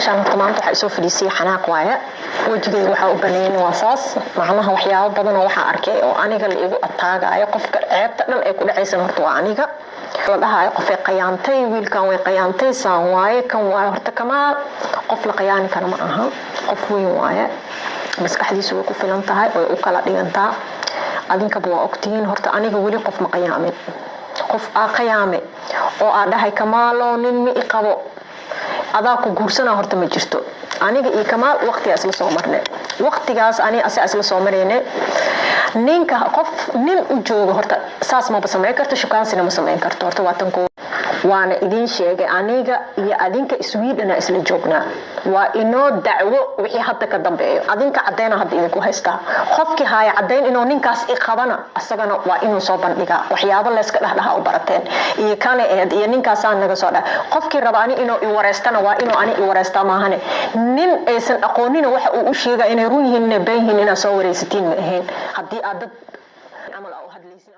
Horta maanta waxaa isoo fadhiisiyay xanaaq waaye. Wejigayga waxaa u baneeyay waa saas. Macnaha, waxyaabo badan oo waxaa arkay oo aniga la igu ataagayo. Qofka ceebta dhan ay ku dhacaysan horta waa aniga. La dhahayo qofay qayaantay, wiilkan way qayaantay, saan waaye, kan waaye. Horta Kamaal qof la qayaani kara ma aha. Qof weyn waaye, maskaxdiisu way ku filan tahay, way u kala dhigantaa. Adinkaba waa ogtihiin. Horta aniga weli qof ma qayaamin. Qof aa qayaame oo aa dhahay, "Kamaalo, nin ma i qabo, adaa ku guursanaa," horta ma jirto. Aniga iyo Kamaal waqtigaa isla soo marnay, waqtigaas ani asaa isla soo marayne. Ninka qof nin u jooga horta saas maba samayn karto, shukaansina ma samayn karto. Horta waa tan koo, waana idiin sheegay. Aniga iyo adinka Swedena isla joognaa. Waa inoo dacwo wixii hadda ka dambeeyo. Adinka cadeyna hadda idinku haystaa. Qofkii haaya caddayn inuu ninkaas i qabana, asagana waa inuu soo bandhigaa. Waxyaabo layska dhexdhaha u barateen iyo kana eed iyo ninkaasaa naga soo dha. Qofkii raba ani inuu i wareystana, waa inuu ani i wareystaa maahane. Nin aysan aqoonina waxa uu u sheega inay run yihiin, inay been yihiin, inaad soo wareysatiin ma ahayn haddii aad dad camal aa u hadlaysin.